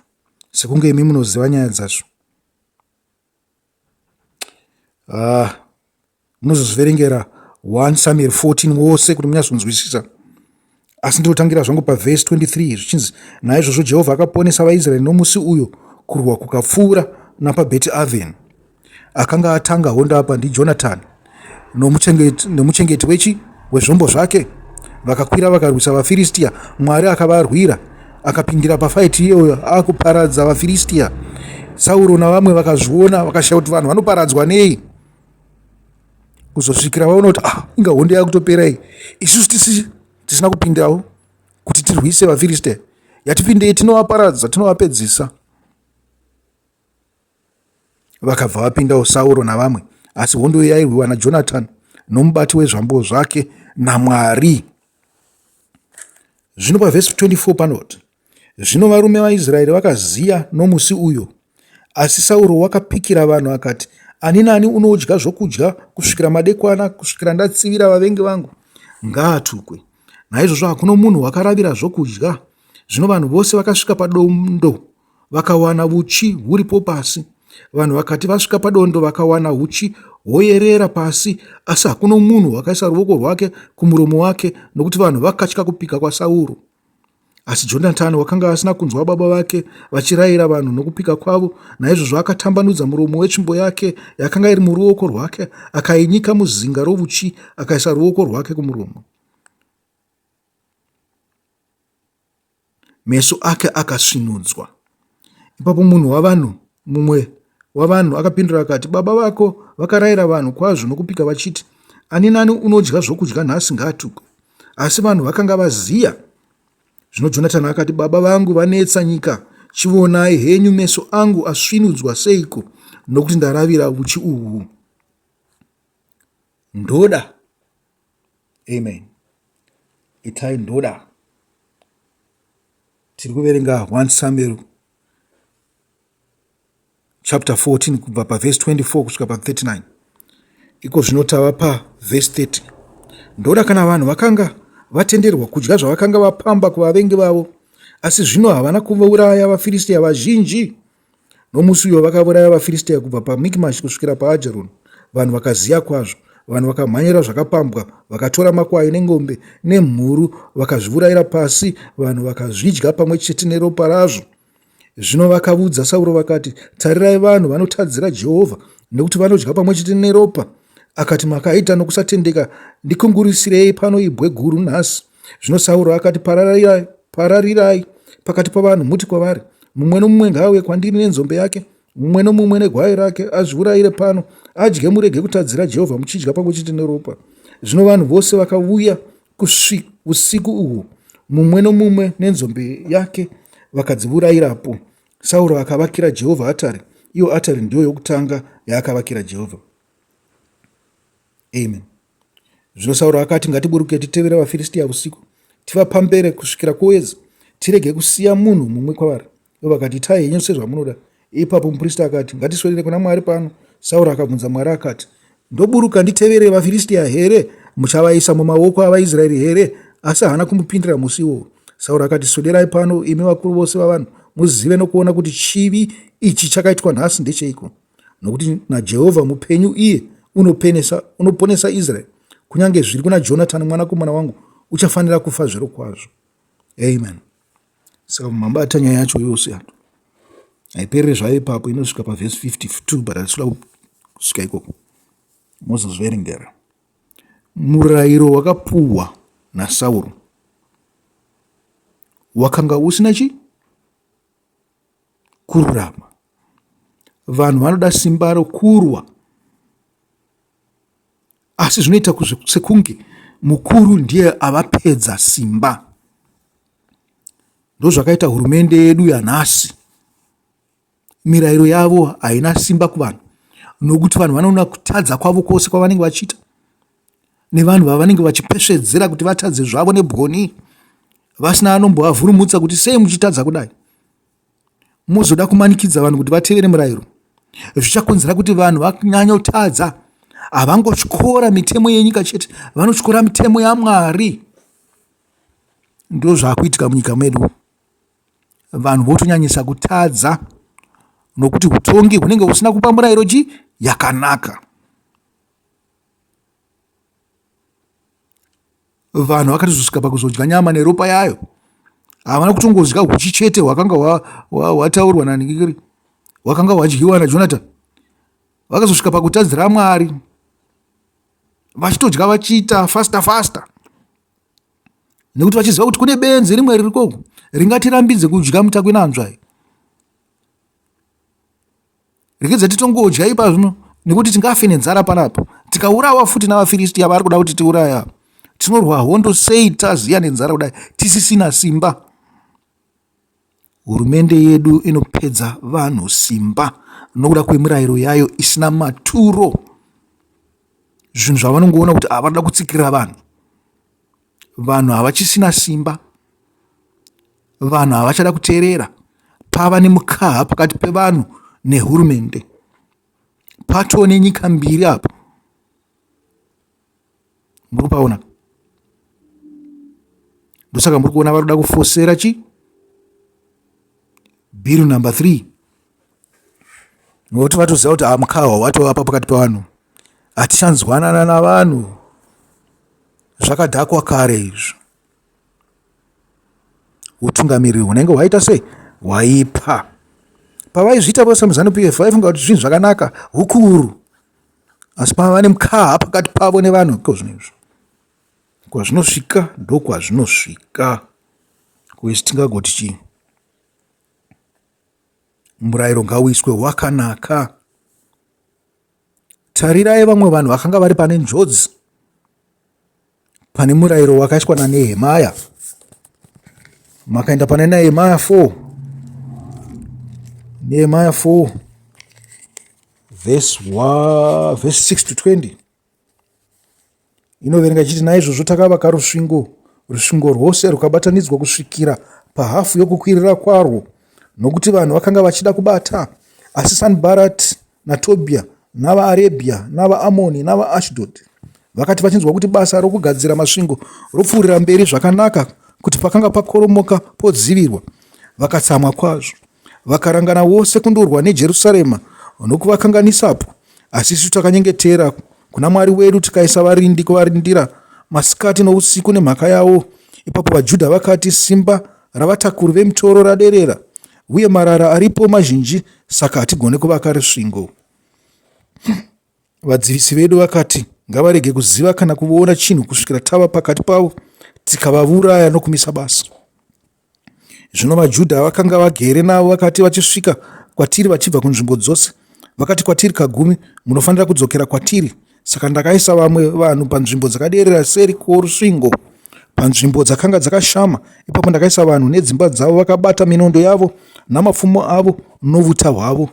Speaker 1: sekunge imi munoziva nyaya dzacho. Ah, munozozviverengera 1 Samuel 14 wose kuti munyatsonzwisisa. Asi ndinotangira zvangu pavhesi 23 zvichinzi, naizvozvo Jehovha akaponesa vaIsraeri nomusi uyo kurwa kukapfuura napaBheti Aveni. Akanga atanga hondo apa ndiJonatani nomuchengeti, nomuchengeti wechi wezvombo zvake. Vakakwira vakarwisa vaFiristia, Mwari akavarwira akapindira pafaiti iyoyo akuparadza vaFiristia. Sauro navamwe vakazviona vakashaya kuti vanhu vanoparadzwa nei, kuzosvikira vaona kuti ah, inga hondo yakutopera iyi, isusu tisi tisina kupindawo kuti tirwise vaFiristia, yatipindei tinovaparadza, tinovapedzisa. Vakabva vapindawo Sauro navamwe, asi hondo yairwiwa naJonatani nomubati wezvambo zvake naMwari. Zvino pavhesi 24 panoti, Zvino varume vaIsraeri vakaziya nomusi uyo, asi Sauro wakapikira vanhu akati, Ani naani unodya zvokudya kusvikira madekwana, kusvikira ndatsivira vavengi vangu, ngaatukwe. Naizvozvo hakuna munhu wakaravira zvokudya. Zvino vanhu vose vakasvika padondo. vakawana uchi huripo pasi. Vanhu vakati vasvika padondo vakawana uchi hwoyerera pasi, asi hakuno munhu wakaisa ruoko rwake kumuromo wake, nokuti vanhu vakatya kupika kwaSauro. Asi Jonatani wakanga asina kunzwa baba vake vachirayira vanhu nokupika kwavo, naizvozvo akatambanudza muromo wetsvimbo yake yakanga iri muruoko rwake, akainyika muzinga rovuchi, akaisa ruoko rwake kumuromo. Meso ake akasvinudzwa. Ipapo munhu wavanhu mumwe wavanhu akapindura akati, Baba vako vakarayira vanhu kwazvo nokupika vachiti, Ani nani unodya zvokudya nhasi ngaatukwe. Asi vanhu vakanga vaziya. Zvino Jonatani akati, Baba vangu vanetsa nyika, chivonai henyu meso angu asvinudzwa seiko nokuti ndaravira uchi uhu. Ndoda. Amen. Itai ndoda. Tiri kuverenga 1 Samuel chapter 14 kubva pavhesi 24 kusvika pa39. Iko zvino tava pavhesi 30. Ndoda kana vanhu vakanga vatenderwa kudya zvavakanga vapamba kuvavengi vavo, asi zvino havana kuvauraya vaFiristia vazhinji. Nomusi uyo vakauraya vaFiristia kubva paMikimashi kusvikira paAjaroni, vanhu vakaziya kwazvo. Vanhu vakamhanyira zvakapambwa, vakatora makwai nengombe nemhuru vakazviurayira pasi, vanhu vakazvidya pamwe chete neropa razvo. Zvino vakavudza Sauro vakati, Tarirai vanhu vanotadzira Jehovha, nekuti vanodya pamwe chete neropa. Akati, Makaita nokusatendeka, ndikungurisirei pano ibwe guru nhasi. Zvino Sauro akati, Pararirai, pararirai pakati pavanhu, muti kwavari, Mumwe nomumwe ngaauye kwandiri nenzombe yake, mumwe nomumwe negwai rake, azviurayire pano, adye, murege kutadzira Jehovha muchidya pamwe chete neropa. Zvino vanhu vose vakauya usiku uhwu, mumwe nomumwe nenzombe yake, vakadzivurayirapo. Sauro akavakira Jehovha atari, iyo atari ndiyo yokutanga yaakavakira Jehovha. Amen. Zvino Sauro akati, Ngatiburuke titevere vaFiristia usiku, tivapambere kusvikira kwoedza, tirege kusiya munhu mumwe kwavari. Ivo vakati, Itai henyu sezvamunoda. Ipapo muprista akati, Ngatiswedere kuna Mwari pano. Sauro akabvunza Mwari akati, Ndoburuka nditevere vaFiristia here? Muchavaisa mumaoko avaIsraeri here? Asi haana kumupindura musi iwowo. Sauro akati, Swederai pano, imi vakuru vose vavanhu, muzive nokuona kuti chivi ichi chakaitwa nhasi ndecheiko. Nokuti naJehovha mupenyu iye unopenesa, unoponesa Israeri, kunyange zviri kuna Jonatani mwanakomana wangu, uchafanira kufa zvirokwazvo. Amen. Saka mabata nyaya yacho yose yato haiperere zvayo ipapo, inosvika pavhesi 52 but hatisi kusvika ikoko, mozozviverengera. Murayiro wakapuhwa naSauro wakanga usina chi kururama. Vanhu vanoda simba rokurwa, asi zvinoita sekunge mukuru ndiye avapedza simba. Ndozvakaita hurumende yedu yanhasi. Mirayiro yavo haina simba kuvanhu nokuti vanhu vanoona kutadza kwavo kwose kwavanenge vachiita nevanhu vavanenge vachipesvedzera kuti vatadze zvavo nebwoni vasina anombovavhurumutsa kuti sei muchitadza kudai. Mozoda kumanikidza vanhu kuti vatevere murayiro zvichakonzera kuti vanhu vanyanyotadza. Havangotyora mitemo yenyika chete, vanotyora mitemo yaMwari. Ndozvakuitika munyika medu, vanhu votonyanyisa kutadza nokuti utongi hunenge husina kupa murayiro chi yakanaka. Vanhu vakatozosvika pakuzodya nyama neropa yayo. Havana kutongodya huchi chete hwakanga hwataurwa naningiri, hwakanga hwadyiwa naJonathan. Vakazosvika pakutadzira Mwari vachitodya vachiita fasta fasta nekuti vachiziva kuti kune benzi rimwe ririkoko ringatirambidze kudya mutakwinanzvai. Regedza titongodya ipazvino nekuti tingafe nenzara panapa tikaurawa futi navaFiristiya vari kuda kuti tiuraya. Tinorwa hondo sei taziya nenzara kudai tisisina simba? Hurumende yedu inopedza vanhu simba nokuda kwemirayiro yayo isina maturo. Zvinhu zvavanongoona kuti havada kutsikirira vanhu. Vanhu havachisina simba. Vanhu havachada kuteerera. Pava nemukaha pakati pevanhu nehurumende. Patoo nenyika mbiri apo. Muri kupaona? Ndosaka muri kuona vari kuda kufosera chi Bill number 3 nokuti vatoziva kuti amukawa watovapa pakati pevanhu, hatichanzwanana navanhu, zvakadhakwa kare izvo. Hutungamiriri hunenge hwaita sei? Hwaipa. Pavaizviita vose muZanu PF vaifunga kuti zvinhu zvakanaka, hukuru, asi pava nemukaha pakati pavo nevanhu iko zvino izvo. Kwazvinosvika ndokwazvinosvika. Kuisi tingagoti chii? Murayiro ngauiswe wakanaka. Tarirai vamwe vanhu vakanga vari pane njodzi pane murayiro wakaiswa naNehemaya. Makaenda pane Nehemaya 4. Nehemaya 4 verse 1, verse 6 to 20. Inoverenga ichiti, Naizvozvo takavaka rusvingo, rusvingo rwose rukabatanidzwa kusvikira pahafu yokukwirira kwarwo, nokuti vanhu vakanga vachida kubata. Asi Sanibharati naTobhia navaArebhia navaAmoni navaAshdhodhi vakati vachinzwa kuti basa rokugadzira masvingo ropfuurira mberi zvakanaka, kuti pakanga pakoromoka podzivirwa, vakatsamwa kwazvo. Vakarangana vose kundorwa neJerusarema nokuvakanganisapo. Asi isu takanyengetera kuna Mwari wedu tikaisa varindi kuvarindira masikati nousiku nemhaka yavo. Ipapo vaJudha vakati, Simba ravatakuri vemitoro raderera, uye marara aripo mazhinji, saka hatigone kuvaka rusvingo. Vadzivisi vedu vakati, Ngavarege kuziva kana kuona chinhu kusvikira tava pakati pavo tikavauraya nokumisa basa. Zvino vaJudha vakanga vagere navo vakati vachisvika kwatiri vachibva kunzvimbo dzose, vakati kwatiri kagumi, Munofanira kudzokera kwatiri. Saka ndakaisa vamwe vanhu panzvimbo dzakaderera seri kworusvingo, panzvimbo dzakanga dzakashama. Ipapo ndakaisa vanhu nedzimba dzavo vakabata minondo yavo namapfumo avo novuta hwavo.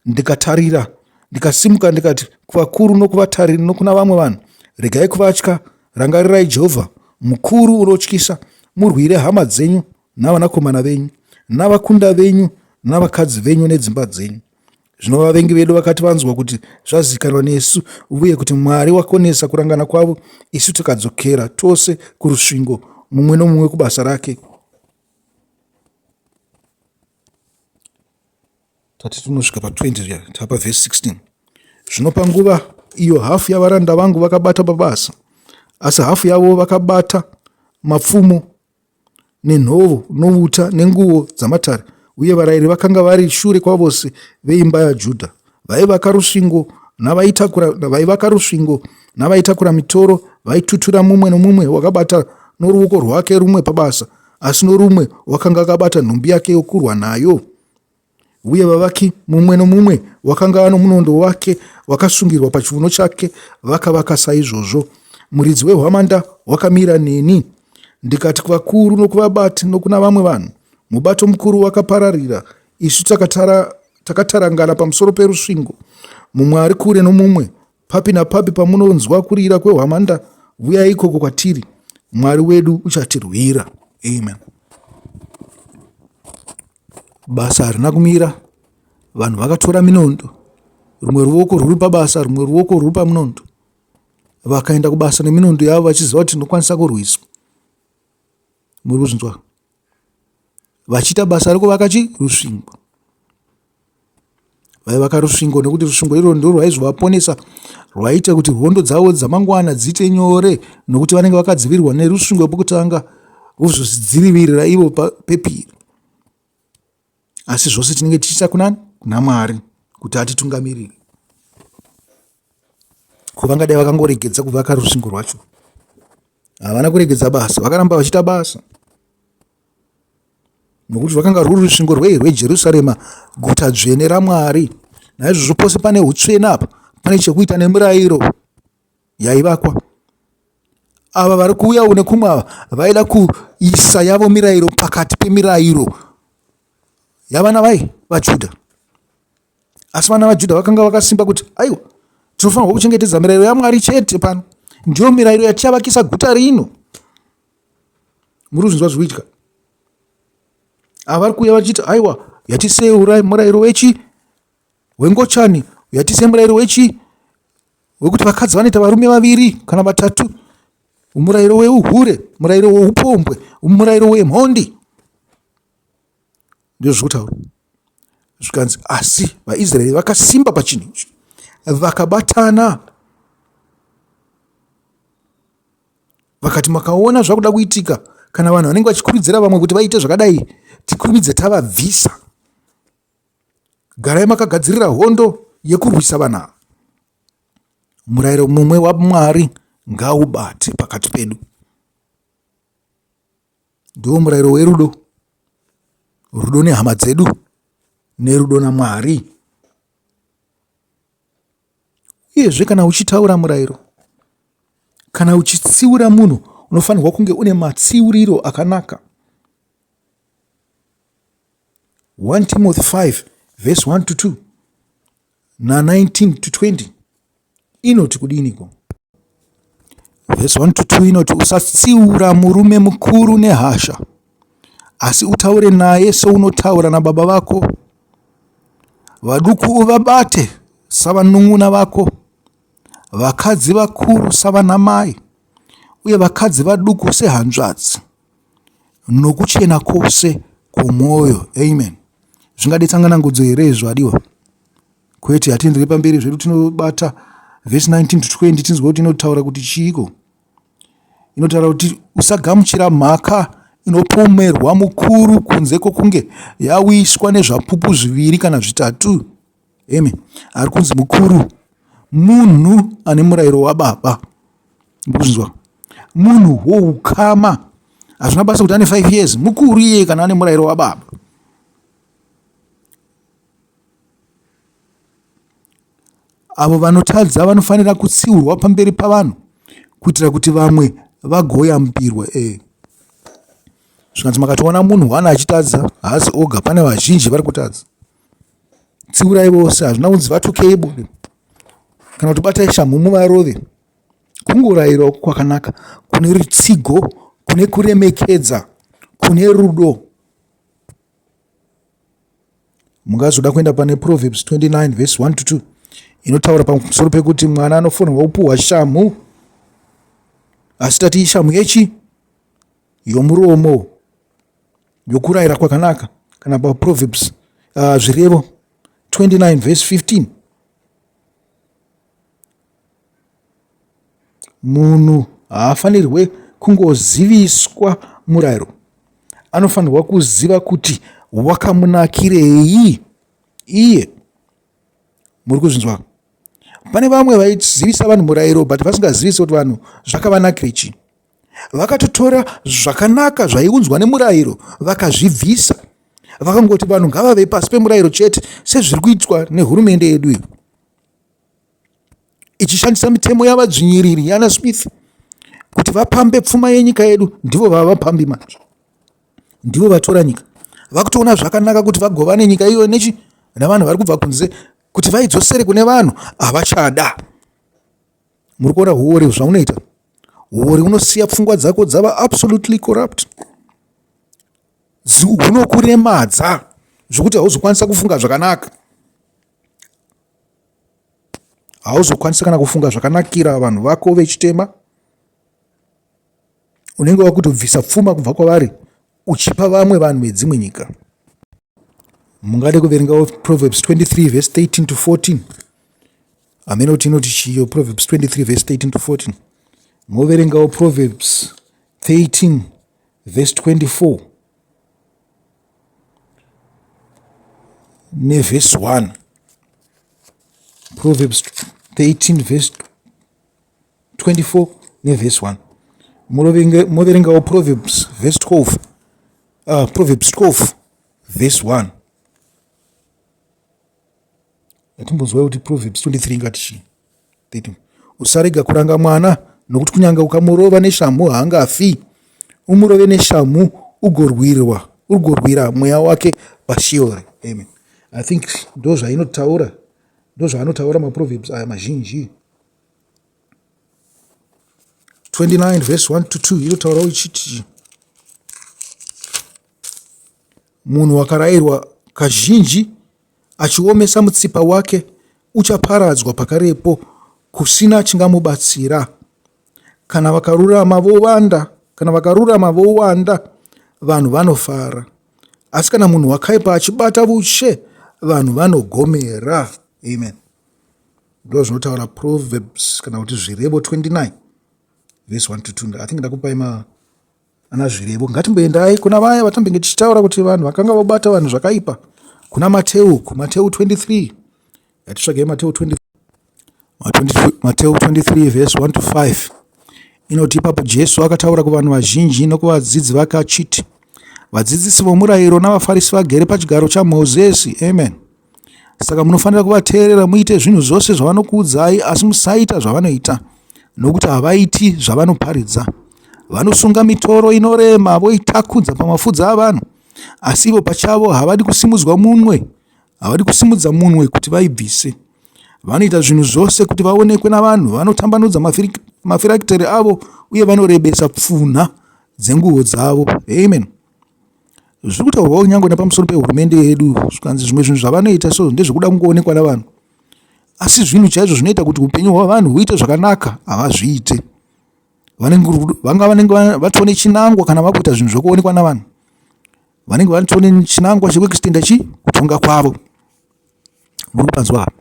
Speaker 1: Ndikatarira, ndikasimuka ndikati kuvakuru nokuvatariri nokuna vamwe vanhu, Regai kuvatya, Rangarirai Jehovha, mukuru unotyisa, murwire hama dzenyu navanakomana venyu, navakunda venyu, navakadzi venyu nedzimba dzenyu. Zvino vavengi vedu vakati vanzwa kuti zvazikanwa nesu uye kuti Mwari wakonesa kurangana kwavo, isu tikadzokera tose kurusvingo, mumwe nomumwe kubasa rake. Tati tinosvika pa20 riya tapa vhesi 16. Zvino panguva iyo hafu yavaranda vangu vakabata pabasa, asi hafu yavo vakabata mapfumo nenhovo nouta nenguo dzamatare, uye varayiri vakanga vari shure kwavose veimba yaJudha vaivaka rusvingo navaitakura vaivaka rusvingo navaitakura mitoro vaitutura mumwe nomumwe wakabata noruoko rwake rumwe pabasa asi norumwe wakanga akabata nhumbi yake yokurwa nayo. Uye vavaki mumwe nomumwe wakanga ano munondo wake wakasungirwa pachiuno chake, vakavaka saizvozvo. Muridzi wehwamanda wakamira neni. Ndikati kuvakuru nokuvabati nokuna vamwe vanhu, Mubato mukuru wakapararira, isu takatarangana pamusoro perusvingo, mumwe ari kure nomumwe. Papi napapi pamunonzwa kurira kwehwamanda, vuyai ikoko kwatiri. Mwari wedu uchatirwira. Amen. Basa harina kumira. Vanhu vakatora minondo. Rumwe ruoko rwuri pabasa, rumwe ruoko rwuri pamunondo. Vakaenda kubasa neminondo yavo vachiziva kuti tinokwanisa kurwiswa. Muri kuzvinzwa? Vachiita basa rekuvaka chi rusvingo. Vaivaka rusvingo nekuti rusvingo iroro ndiro rwaizovaponesa, rwaiita kuti hondo dzavo dzamangwana dziite nyore nokuti vanenge vakadzivirirwa nerusvingo pokutanga vozozvidzivirira ivo pepiri. Asi zvose tinenge tichiita kunani? Kuna Mwari kuti atitungamirire. Ko vangadai vakangoregedza kuvaka rusvingo rwacho? Havana kuregedza basa, vakaramba vachiita basa nokuti rwakanga rwuri rusvingo rwei? RweJerusarema, guta dzvene raMwari. Naizvozvo pose pane utsvene apa pane chekuita nemurayiro yaivakwa. Ava vari kuuya nekumwe ava vaida kuisa yavo mirayiro pakati pemirayiro yavana vai vaJudha. Asi vana vaJudha vakanga vakasimba kuti aiwa, tinofanirwa kuchengetedza mirayiro yaMwari chete pano. Ndiyo mirayiro yatichavakisa guta rino. Muri kuzvinzwa zviri kuitika? Ava vari kuuya vachiti aiwa, yatisei murayiro wechi wengochani, yatisei murayiro wechi wekuti vakadzi vanoita varume vaviri kana vatatu, murayiro weuhure, murayiro weupombwe, murayiro wemhondi. Ndizvo zviri kutaura. Zvikanzi asi vaIsraeri vakasimba pachinhu ichi, vakabatana vakati makaona zvakuda kuitika kana vanhu vanenge vachikurudzira vamwe kuti vaite zvakadai tikurumidze tavabvisa. Garai makagadzirira hondo yekurwisa vanhu ava. Murayiro mumwe waMwari ngaubate pakati pedu. Ndiwo murayiro werudo, rudo nehama dzedu nerudo naMwari. Uyezve kana uchitaura murayiro, kana uchitsiura munhu unofanirwa kunge une matsiuriro akanaka. 1 Timothy 5 verse 1 to 2 na 19 to 20 inoti kudiniko? Verse 1 to 2 inoti usatsiura murume mukuru nehasha, asi utaure naye seunotaura nababa vako. Vaduku uvabate savanun'una vako, vakadzi vakuru savanamai, uye vakadzi vaduku sehanzvadzi, nokuchena kwose kwomwoyo. Amen. Zvingade tsanganangudzo here izvo adiwa? Kwete, hatienderei pamberi zvedu tinobata vhesi 19 to 20 tinzwe kuti inotaura kuti chiiko. Inotaura kuti usagamuchira mhaka inopomerwa mukuru kunze kwokunge yawiswa nezvapupu zviviri kana zvitatu. Amen. Ari kunzi mukuru munhu ane murayiro wababa. Ndikuzvinzwa. Munhu woukama. Hazvina basa kuti ane 5 years, mukuru iye kana ane murayiro wababa. Avo vanotadza vanofanira kutsiurwa pamberi pavanhu kuitira kuti vamwe vagoyambirwa. E. Zvikanzi makatoona munhu one achitadza haasi oga, pane vazhinji vari kutadza. Tsiurai vose, hazvina kunzi vatukei bude kana kuti batai shamhu muvarove. Kungorayirawo kwakanaka kune rutsigo, kune kuremekedza, kune rudo. Mungazoda kuenda pane Proverbs 29 verse 1 to 2 inotaura pamusoro pekuti mwana anofanirwa kupuhwa shamhu, asi tati ishamhu yechi yomuromo yokurayira kwakanaka, kana paProverbs zvirevo 29 verse 15. Munhu haafanirwe kungoziviswa murayiro, anofanirwa kuziva kuti wakamunakirei iye. Muri kuzvinzwa? Pane vamwe vaizivisa vanhu murayiro but vasingazivisi kuti vanhu zvakavanakire chii. Vakatotora zvakanaka zvaiunzwa nemurayiro vakazvibvisa, vakangoti vanhu ngavave pasi pemurayiro chete, sezviri kuitwa nehurumende yedu iyi ichishandisa mitemo yavadzvinyiriri yana Smith kuti vapambe pfuma yenyika yedu. Ndivo vava vapambi manje, ndivo vatora nyika, vakutoona zvakanaka kuti vagovane nyika iyoyo nechi navanhu vari kubva kunze kuti vaidzosere kune vanhu havachada. Muri kuona huori zvaunoita? Huori unosiya pfungwa dzako dzava absolutely corrupt, hunokuremadza zvekuti hauzokwanisa kufunga zvakanaka, hauzokwanisa kana kufunga zvakanakira vanhu vako vechitema. Unenge wakutobvisa pfuma kubva kwavari uchipa vamwe vanhu vedzimwe nyika. Mungade kuverengawo Proverbs 23 verse 13 to 14. Hameno kuti inoti chiyo Proverbs 23 verse 13 to 14. Moverengawo Proverbs 13 verse 24 nevhesi 1. Proverbs 13 verse 24 nevhesi 1. Moverengawo Proverbs verse 12, Proverbs 12 verse 1. Ngatimbonzwai kuti Proverbs 23 ingati chii. 13. Usarega kuranga mwana, nokuti kunyange ukamurova neshamhu haangafi. Umurove neshamhu ugorwirwa, ugorwira mweya wake paSheori. Amen. I think ndozvainotaura, ndozvaanotaura maproverbs aya mazhinji. 29 verse 1 to 2 inotaurawo ichiti munhu wakarayirwa kazhinji achiomesa mutsipa wake uchaparadzwa pakarepo kusina chingamubatsira. Kana vakarurama vowanda, kana vakarurama vowanda, vanhu vanofara. Asi kana munhu wakaipa achibata ushe, vanhu vanogomera. Amen. Ndo zvinotaura Proverbs kana kuti Zvirevo 29 verse 1 to 2. I think ndakupai ma ana Zvirevo. Ngatimboendai kuna vaya vatambenge tichitaura kuti vanhu vakanga vobata vanhu zvakaipa kuna Mateu, kuMateu 23. Ngatitsvagei Mateu 23. Mateu 23 verse 1 to 5 inoti, ipapo Jesu akataura kuvanhu vazhinji nokuvadzidzi vake achiti, vadzidzisi vomurayiro navaFarisi vagere pachigaro chaMozisi. Amen. Saka munofanira kuvateerera muite zvinhu zvose zvavanokuudzai, asi musaita zvavanoita, nokuti havaiti zvavanoparidza. Vanosunga mitoro inorema voitakudza pamafudzi avanhu, asi ivo pachavo havadi kusimudzwa munwe, havadi kusimudza munwe kuti vaibvise. Vanoita zvinhu zvose kuti vaonekwe navanhu, vanotambanudza mafirakiteri avo uye vanorebesa pfunha dzenguvo dzavo. Amen. Zviri kutaurwawo kunyange nepamusoro pehurumende yedu, zvikanzi zvimwe zvinhu zvavanoita so ndezvekuda kungoonekwa navanhu, asi zvinhu chaizvo zvinoita kuti upenyu hwavanhu huite zvakanaka havazviite. Vanga vanenge vatove nechinangwa kana vakuita zvinhu zvekuonekwa navanhu, vanenge vatove nechinangwa chekuextenda chi kutonga kwavo. Muri kupanzwa apa?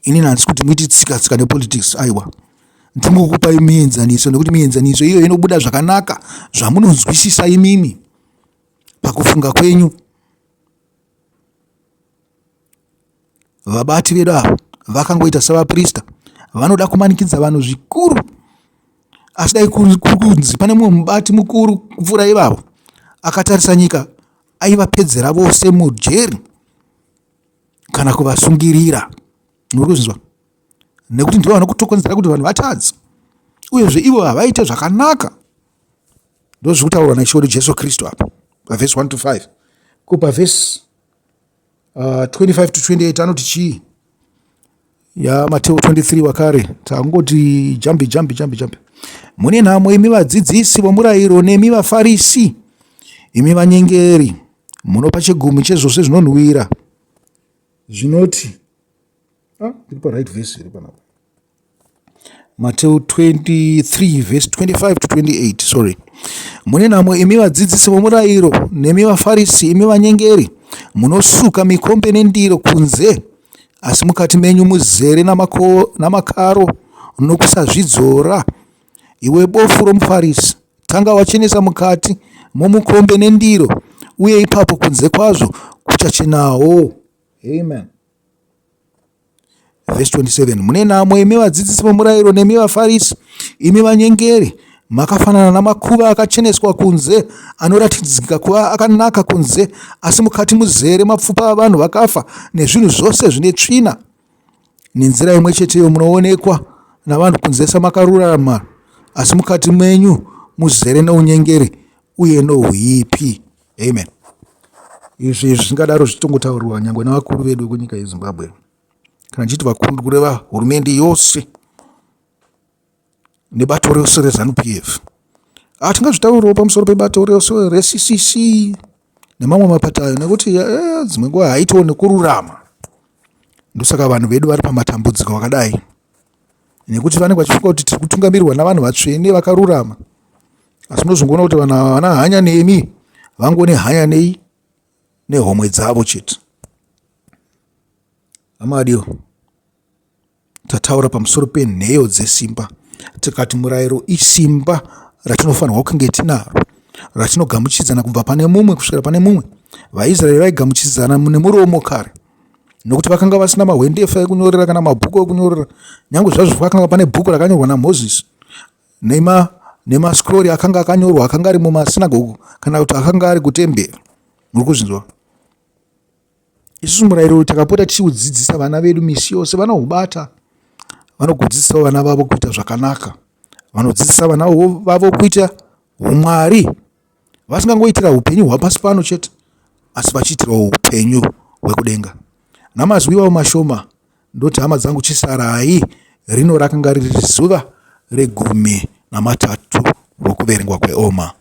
Speaker 1: Inini handisi kuti muite tsika tsika nepolitics, aiwa. Ndingokupai mienzaniso nekuti mienzaniso iyo inobuda zvakanaka zvamunonzwisisa imimi pakufunga kwenyu. Vabati vedu ava vakangoita savaprista vanoda kumanikidza vanhu zvikuru, asi dai kuri kunzi pane mumwe mubati mukuru kupfuura ivavo akatarisa nyika, aivapedzera vose mujeri kana kuvasungirira. Muri kuzvinzwa? Nekuti ndivo vanokutokonzera kuti vanhu vatadze, uyezve ivo havaite zvakanaka. Ndozviri kutaurwa naIshe wedu Jesu Kristu apa pavhesi 1 to 5. Ko pavhesi 25 to 28 anoti chii? Ya Mateo 23 wakare tangoti jambi jambi jambi jambi. Mune nhamo imi vadzidzisi vomurayiro nemi vaFarisi, imi vanyengeri, munopa chegumi chezvose zvinonhuwira zvinoti ndiri pa right verse here panapa? Mateo 23 verse 25 to 28, sorry. Mune nhamo imi vadzidzisi vomurayiro nemi vaFarisi, imi vanyengeri, munosuka mikombe nendiro kunze, asi mukati menyu muzere namakaro nokusazvidzora. Iwe bofu romuFarisi, tanga wachenesa mukati momukombe nendiro, uye ipapo kunze kwazvo kuchachenawo. Amen. Vhesi 27, mune nhamo imi vadzidzisi vomurayiro nemi vaFarisi, imi vanyengeri, makafanana namakuva akacheneswa kunze, anoratidzika kuva akanaka kunze, asi mukati muzere mapfupa avanhu vakafa nezvinhu zvose zvine tsvina. Nenzira imwe cheteyo munoonekwa navanhu kunze samakarurama, asi mukati menyu muzere nounyengeri uye nouipi. Amen. Izvi zvingadaro zvichitongotaurwa nyangwe navakuru vedu vekunyika yeZimbabwe. Kana ndichiti vakuru ndikureva hurumende yose nebato rose reZanu PF. Hatingazvitauriwo pamusoro pebato rose reCCC nemamwe mapato ayo nekuti dzimwe nguva haitiwo nekururama. Ndosaka vanhu vedu vari pamatambudziko akadai nekuti vanenge vachifunga kuti tiri kutungamirirwa navanhu vatsvene vakarurama, asi munozongoona kuti vanhu ava havana hanya nemi, vangone hanya nei nehomwe dzavo chete. Hama adiwa, tataura pamusoro penheyo dzesimba, tikati murayiro isimba ratinofanirwa kunge tinaro, ratinogamuchidzana kubva pane mumwe kusvikira pane mumwe. VaIsraeri vaigamuchidzana nemuromo kare, nokuti vakanga vasina mahwendefa ekunyorera kana mabhuku ekunyorera, nyange zvazvo pakanga pane bhuku rakanyorwa naMozisi nemascrori akanga akanyorwa akanga ari mumasinagogo kana kuti akanga ari kutemberi. Muri kuzvinzwa? Isusu murayiro uyu takapota tichiudzidzisa vana vedu misi yose, vanoubata, vanogodzidzisawo vana vavo kuita zvakanaka, vanodzidzisa vana vavo kuita umwari, vasingangoitira upenyu hwapasi pano chete, asi vachiitirawo upenyu hwekudenga. Namazwi iwawo mashoma, ndoti hama dzangu, chisarai. Rino rakanga riri zuva regumi namatatu rokuverengwa kweoma.